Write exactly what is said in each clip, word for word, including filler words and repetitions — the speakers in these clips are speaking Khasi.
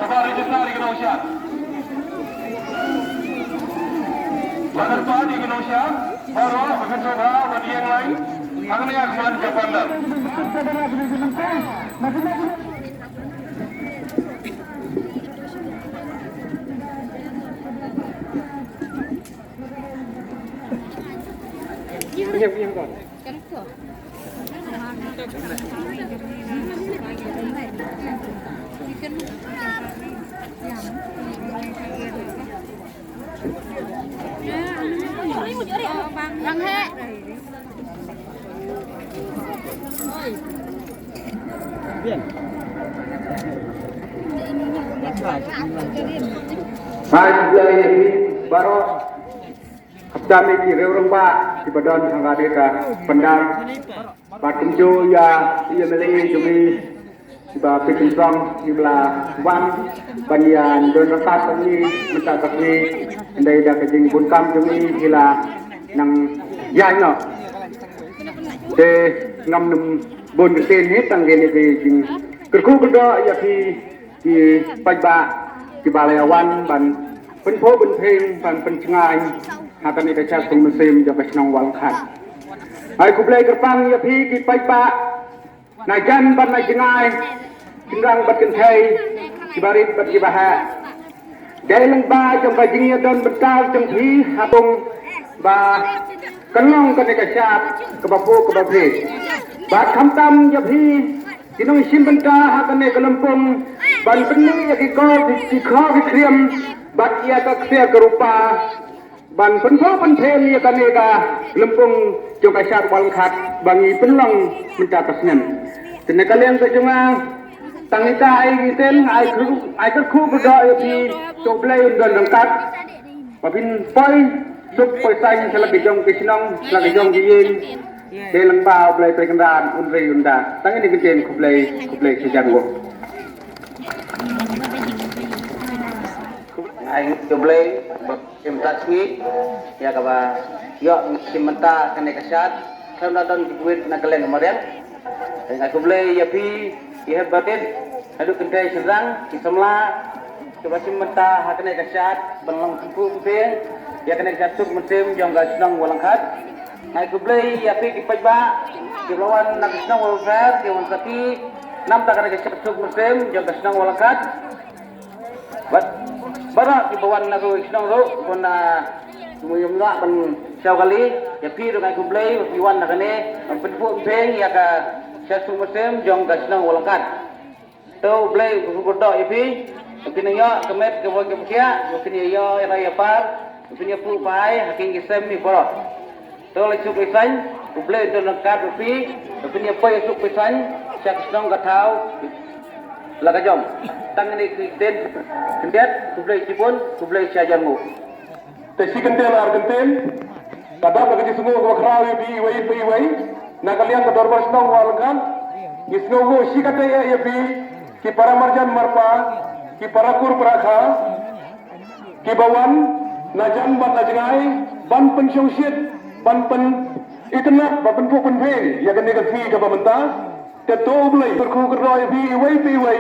Ba register ïa ki nongshad. Ba kyrpad ïa ki nongshad baroh ba kin sngewbha ban ïeng line hangne ha khmat ka pandal. Hai, baroh. Khublei ki riew rangbah kiba don ha kane ka pandal. Bad kumjuh ïa i M L A jong ngi kiba pynkynsong kiba la wan ban ïa don ryngkat bad ngi mynta ka sngi. Hynrei da ka jingbun kam jong ngi ki la nang ïaid noh. Te ngam nym bun ktien hi, tang kine ki jingkyrkhu kyrdoh ïa phi ki paidbah kiba la ïa wan ban pynphuh pynphieng ban pynshngaiñ ha kane ka shad suk mynsiem jong ka shnong Walangkhat. Ai khublei kyrpang ïa phi ki paidbah na jan bad na jngai, shynrang bad kynthei, kiba rit bad kiba heh. Dei lyngba jong ka jingïadon bynta jong phi ha pung ba kan long kane ka shad kaba phuh kaba phi. Bad khamtam ïa phi ki nongshim bynta ha kane ka lympung ban pynmih ïa ki kor ki kor ki khriam bad ïa ka ksiar ka rupa ban pynphuh pynphieng ïa kane ka lympung jong ka shad Walangkhat ba ngi pynlong mynta ka snem. Te na ka liang ka jong nga tang ita ai ktien ai kyrkhu ai kyrkhu kyrdoh ïa phi, to U Blei un don ryngkat. Ba phin poi suk poi saiñ sha la ki jong ki shnong sha la ki jong ki ïing. Dei lyngba U Blei Trai Kynrad un ri un da. Tang ine ki ktien, khublei khublei shihajar nguh. Ai U Blei ba im tat sngi ïa kaba ïoh ngi shim bynta kane ka shad. Khlem da don ki buit na ka liang ka mariang. Ai khublei ïa phi ki hep barit, haduh kynthei shynrang, ki samla kiba shim bynta ha kane ka shad ban long pynphuh pynphieng ïa kane ka shad suk mynsiem jong ka shnong Walangkhat. Ai khublei ïa phi ki paidbah kiba la wan na ka shnong Walangkhat, ki wan sakhi namar kane ka shad suk mynsiem jong ka shnong Walangkhat. Bad baroh kiba wan na ka shnong ruh, wan na Shnong Ïewmynnoh ban sha kali, ïa phi ruh nga ai khublei ba phi wan na kane ban pynphuh pynphieng ïa ka shad suk mynsiem jong ka shnong Walangkhat. To U Blei u kyrkhu kyrdoh ïa phi, ba phin ïoh ka met ka von ka khiah, ba phin ïoh ïa rai ïa par, ba phin ïa phuh phai ha ki ïing ki sem baroh. To la suk la saiñ, U Blei un don ryngkat bad phi, ba phin ïa poi ïa suk poi saiñ sha ka shnong ka thaw la ka jong. Tang ine ki ktien khyndiat, khublei shibun, khublei shihajar nguh. Te shi kyntien ar kyntien, ka dap ka jingsngew kaba khraw ïa phi iwei pa iwei na ka liang ka dorbar shnong Walangkhat. Ngi sngewnguh shikatdei ïa phi ki para marjan marpa, ki para kur para kha, kiba wan na jan bad na jngai ban pynshongshit, ban pynitynnad, ban pynphuh pynphieng ïa kane ka sngi kaba mynta. Te to U Blei u kyrkhu kyrdoh ïa phi iwei pa iwei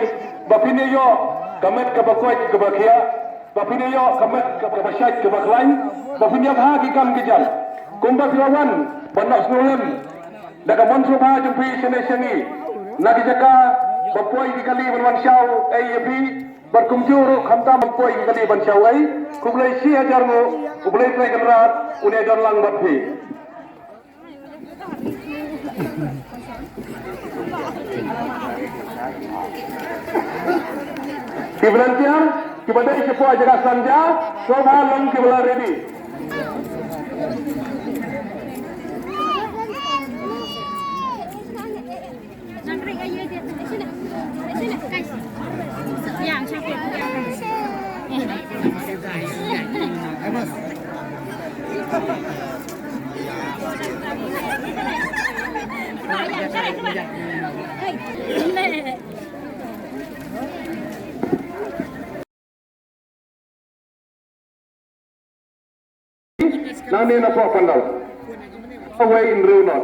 ba phin ïoh ka met kaba koit kaba khiah, ba phin ïoh ka met kaba shait kaba khlaiñ, ba phin ïabha ki kam ki jam kumba phi la wan ban noh sngewlem da ka mon sngewbha jong phi shane shangi na ki jaka ba poi ki kali ban wan shaw ei ïa phi. Bad kumjuh ruh khamtam ban poi ki kali ban shaw ei. Khublei shihajar nguh, U Blei Trai Kynrad un ïa don lang bad phi. Ki volunteer kiba dei shapoh jaka sanja, sngewbha long kiba la ready. Nangne na poh pandal. Away in rew not.